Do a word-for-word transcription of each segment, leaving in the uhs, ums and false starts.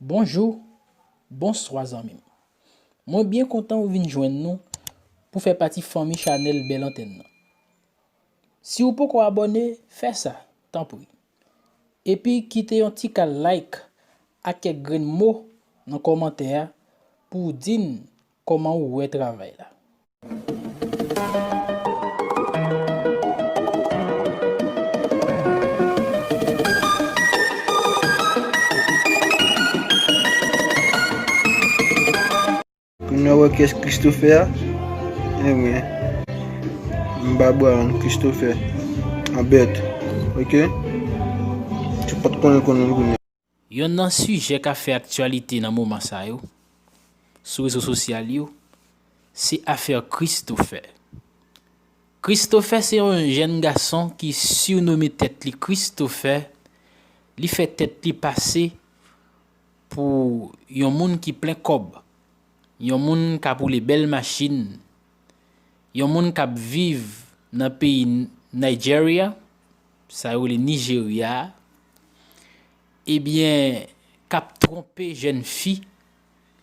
Bonjou, bonswa zanmi m. Mwen byen kontan ou vin jwenn nou pou fè pati fanmi chanèl Bèl Antèn nan. Si w poko abòne, fè sa, tanpri. Epi kite yon ti kal like ak kèk grenn mo nan kòmantè a pou w di n kòman ou wè travay la. Kounye a w wè kiyès Christopher a? Ebyen, m pa bwa yon Christopher. An bèt. Oke? Ou pa t konnen konnen l kounye a. Yonn nan sijè k ap fè aktyalite nan moman sa yo, sou rezo sosyal yo, se afè Christopher. Christopher se yon jèn gason ki sirnome tèt li Christopher. Li fè tèt li pase pou yon moun ki plen kòb, yon moun k ap woule bèl machin, yon moun k ap viv nan peyi Nigeria, sa yo rele Nijerya a, ebyen, k ap twonpe jèn fi,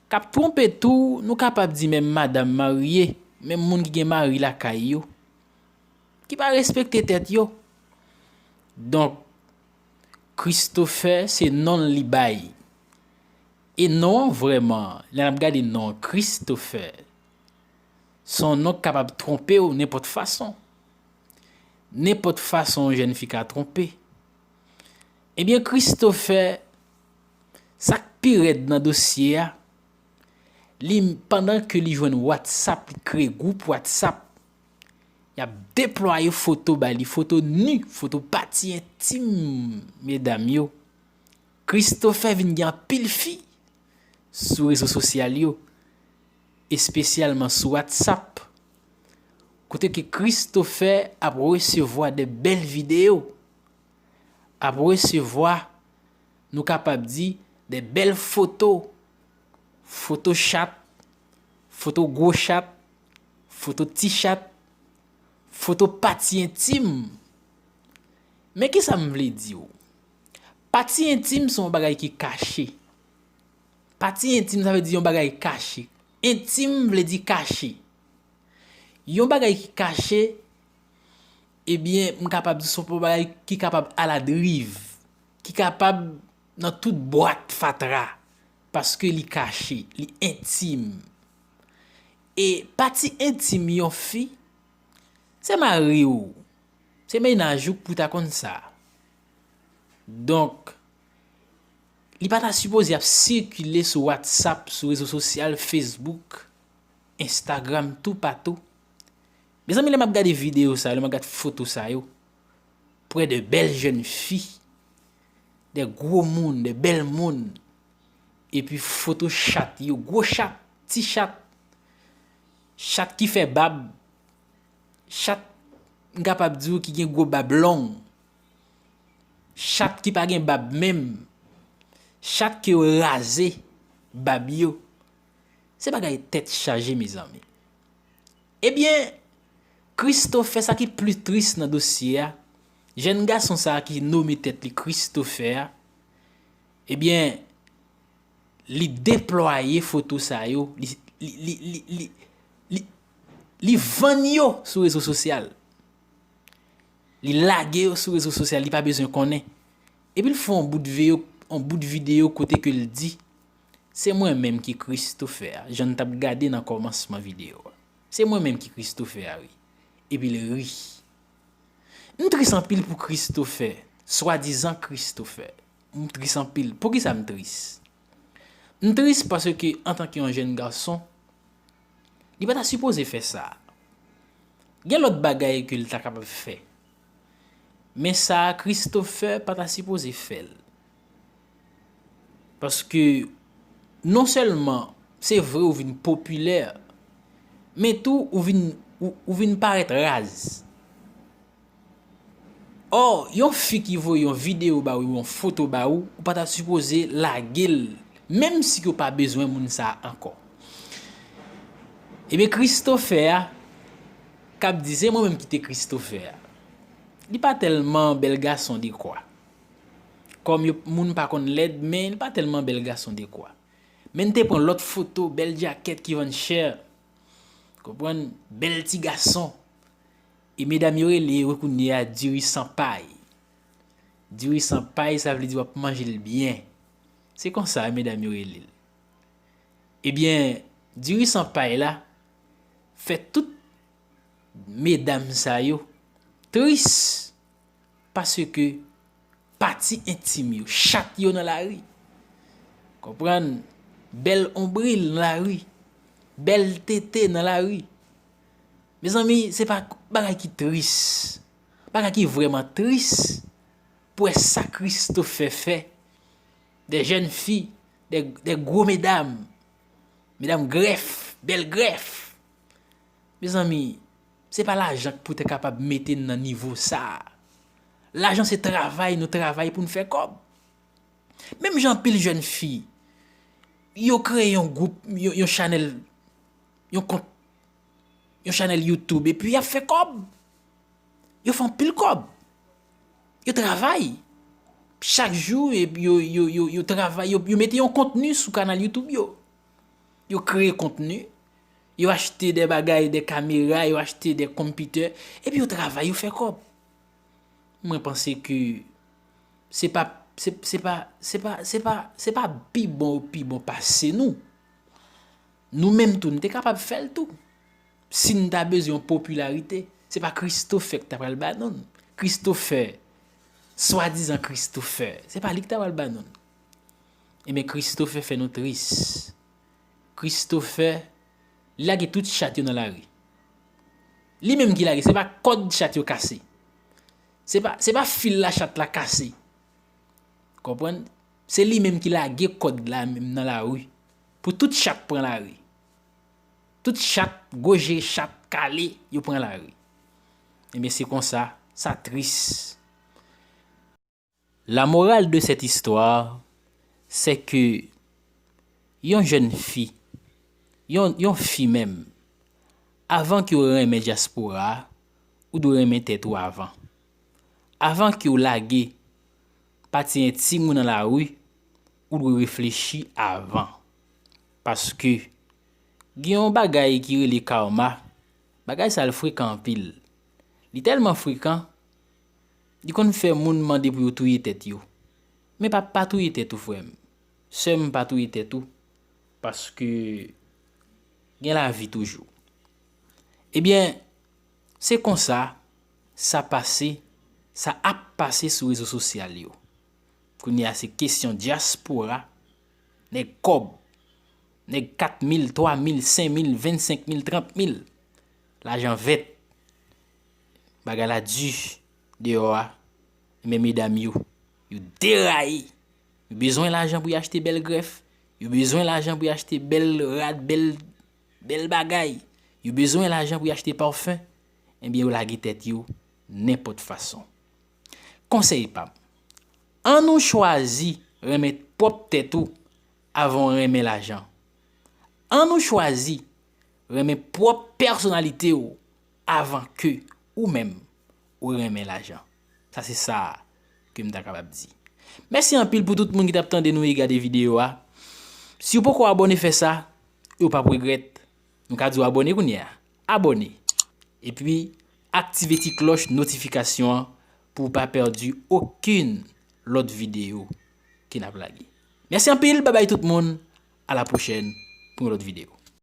k ap twonpe tou, nou kapab di menm madanm marye, menm moun ki gen mari lakay yo, ki pa respekte tèt yo. Donk, Christopher se non l li bay. E non an vrèman, lè n ap gade non an Christopher, se yon non k kapab twonpe w nenpòt fason. Nenpòt fason yon jèn fi ka twonpe. Ebyen, Christopher, sa k pi rèd nan dosye a, li, pandan ke li jwenn WhatsApp, li kreye gwoup WhatsApp, y ap deplwaye foto ba li, foto ni, foto pati entim medam yo. Christopher vin gen anpil fi sou rezo sosyal yo, espesyalman sou WhatsApp, kote ke Christopher ap resevwa de bèl videyo, ap resevwa, nou kapab di, de bèl foto, foto chat, foto gwo chat, foto ti chat, foto pati entim. Men kisa m vle di w? Pati entim se yon bagay ki kache. Pati entim, sa vle di yon bagay kache. Entim vle di kache. Yon bagay ki kache, ebyen, m kapab di se yon bagay ki kapab aladriv, ki kapab nan tout bwat fatra, paske li kache, li entim. E pati entim yon fi, se mari w, se mennaj ou k pou ta konn sa. Donk, li pa ta sipoze ap sikile sou WhatsApp, sou rezo sosyal, Facebook, Instagram, toupatou. Mezanmi, lè m ap gade videyo sa yo, lè m ap gade foto sa yo, pran de bèl jèn fi, de gwo moun, de bèl moun, epi foto chat yo, gwo chat, ti chat, chat ki fè bab, chat, m kapab di w ki gen gwo bab long, chat ki pa gen bab menm, chat ke yo raze bab yo. Se bagay tèt chaje, mezanmi. Ebyen, Christopher, sa ki pli tris nan dosye a, jèn gason sa a ki nome tèt li Christopher a, ebyen, li deplwaye foto sa yo, li, li, li, li, li, li, li vann yo sou rezo sosyal. Li lage yo sou rezo sosyal, li pa bezwen konnen. Epi l fè yon bout veyo, yon bout videyo kote ke l di, "Se mwen menm ki Christopher a," jan n t ap gade nan kòmansman videyo a. "Se mwen menm ki Christopher a, wi." Epi l ri. M tris anpil pou Christopher, swadizan Christopher. M tris anpil. Poukisa m tris? M tris paske, antanke yon jèn gason, li pa ta sipoze fè sa. Gen lòt bagay ke l ta kapab fè. Men sa a, Christopher pa ta sipoze fè l. Paske, non sèlman, se vre ou vin popilè, men tou ou vin, ou, ou vin parèt raz. Ò, yon fi ki voye yon videyo ba ou, yon foto ba ou, ou pa ta sipoze lage l, menm si ke w pa bezwen moun sa a ankò. Ebyen, Christopher a, k ap di, "Se mwen menm ki te Christopher a." Li pa tèlman bèl gason dekwa. Kòm yo, moun pa konn lèd, men li pa tèlman bèl gason dekwa. Men n te pran lòt foto, bèl djakèt ki vann chè. Konprann? Bèl ti gason. E medam yo rele yo kounye a diri san pay. Diri san pay, sa vle di w ap manje l byen. Se konsa medam yo rele l. Ebyen, diri san pay la fè tout medam sa yo tris paske pati entim yo, chat yo nan lari. Konprann? Bèl onbril nan lari. Bèl tete nan lari. Mezanmi, se pa bagay ki tris. Bagay ki vrèman tris pou wè sa Christopher fè. De jèn fi, de, de gwo medam. Medam grèf, bèl grèf. Mezanmi, se pa lajan k pou te kapab mete n nan nivo sa a. Lajan se travay, nou travay pou n fè kòb. Menm jan anpil jèn fi, yo kreye yon gwoup, yon, yon chanèl, yon kont, yon chanèl YouTube, epi y ap fè kòb. Yo fè anpil kòb. Yo travay. Chak jou, e, yo, yo, yo, yo travay, yo, yo mete yon kontni sou kanal YouTube yo. Yo kreye kontni. Yo achte de bagay, de kamera, yo achte de konpitè. Epi yo travay, yo fè kòb. Mwen panse ke se pa, se, se pa, se pa, se pa, se pa pi bon ou pi bon pase nou. Nou menm tou, n te kapab fè l tou. Si n ta bezwen yon popilarite, se pa Christopher k ta pral ba nou l. Christopher, swadizan Christopher, se pa li k ta pral ba nou l. Ebyen, Christopher fè nou tris. Christopher, li lage tout chat yo nan lari. Li menm ki lage, se pa kòd chat yo kase. Se pa, se pa fil la chat la kase. Konprann? Se li menm ki lage kòd la menm nan lari. Pou tout chat pran lari. Tout chat, gwo je chat, kale, yo pran lari. Ebyen, se konsa, sa tris. La morale de cette histoire, c'est que yon jèn fi, yon, yon fi menm, avan ke w renmen dyaspora a, ou dwe renmen tèt ou avan. Avan ke w lage pati entim ou nan lari, ou dwe reflechi avan. Paske gen yon bagay ki rele karma, bagay sa l frekan anpil. Li tèlman frekan, li konn fè moun mande pou yo touye tèt yo. Men pa, pa touye tèt ou, frè m. Sè m, pa touye tèt ou, paske gen lavi toujou. Ebyen, se konsa sa pase, sa ap pase sou rezo sosyal yo. Kounye a se kesyon dyaspora, nèg kòb, nèg kat mil, twa mil, senk mil, vennsenk mil, trant mil. Lajan vèt. Bagay la di deyò a. Men medam yo, yo deraye. Yo bezwen lajan pou y achte bèl grèf. Yo bezwen lajan pou y achte bèl rad, bèl, bèl bagay. Yo bezwen lajan pou y achte pafen. Ebyen, yo lage tèt yo nenpòt fason. Konsèy pa m, ann ou chwazi renmen pwòp tèt ou avan w renmen lajan. Ann ou chwazi renmen pwòp pèsonalite w avan ke ou menm ou renmen lajan. Sa se sa ke m ta kapab di. Mèsi anpil pou tout moun ki t ap tande nou e gade videyo a. Si w poko abòne, fè sa, e w p ap regrèt. Nou ka di w abòne kounye a. Abòne. Epi, aktive ti klòch notifikasyon an pou w pa pèdi okenn lòt videyo ke n ap lage. Mèsi anpil, babay tout moun. A la pwochèn pou yon lòt videyo.